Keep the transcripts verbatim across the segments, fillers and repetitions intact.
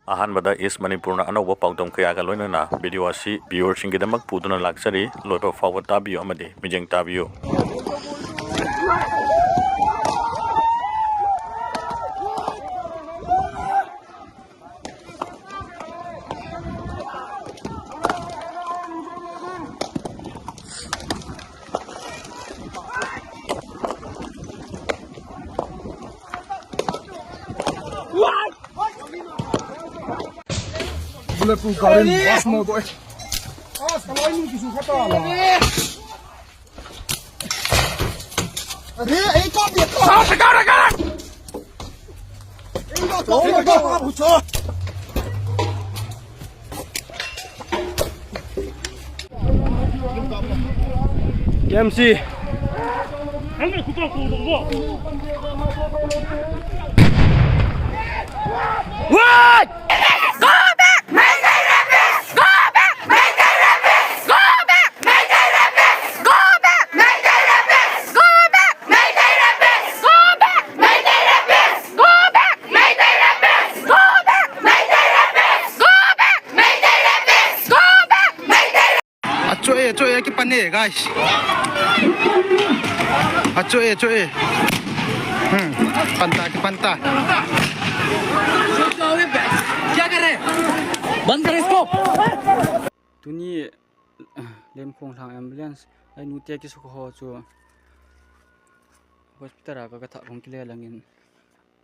ꯑꯍꯥꯟꯕꯗ ꯏꯁ ꯃꯅꯤꯄꯨꯔꯅ ꯑꯅꯧꯕ ꯄꯥꯎꯗꯝ ꯀꯌꯥꯒ ꯂꯣꯏꯅꯅ ꯚꯤꯗꯤꯑꯣ ꯑꯁꯤ ꯚꯤꯌꯨꯋꯔꯁꯤꯡꯒꯤꯗꯃꯛ ꯄꯨꯗꯨꯅ ꯂꯥꯛꯆꯔꯤ꯫ ꯂꯣꯏꯕ ꯐꯥꯎꯕ ꯇꯥꯕꯤꯌꯨ ꯑꯃꯗꯤ ꯃꯤꯠꯌꯦꯡ ꯇꯥꯕꯤꯌꯨ꯫ Bulletproof gari mas mau tu eh. Awas kalau ini kisah kata lah. Aduh, eh kau dia kau. Kau sekarang sekarang. Eh kau kau kau kau. K M C. What? Go back! Meitei rapists! Go back! Meitei rapists! Go back! Meitei rapists! Go back! Meitei rapists! Go back! Meitei rapists! Go back! Meitei rapists! Go back! Meitei rapists! Go back! Meitei rapists! Go back! Meitei rapists! Go back! Meitei Achoe, achoe, ki pane, guys. Achoe, achoe. Hmm, panta, ki panta. क्या कर रहे हैं? बंद कर इसको। Tuni, Lemkhong Lhang ambulance, ai nu te ki su kho chu hospital a ka ka tha khong ki le langin.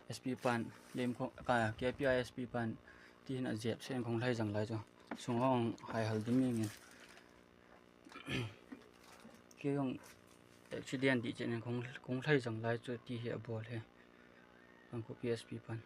S P pan, Lemkhong, ka, K P I S P pan, ti hin a jep sen khong lai jang lai chu. Sung hong hai hal ding ngin. Kei hong accident di chen khong, khong lai jang lai chu ti hi a bol he. Kangpokpi S P pan.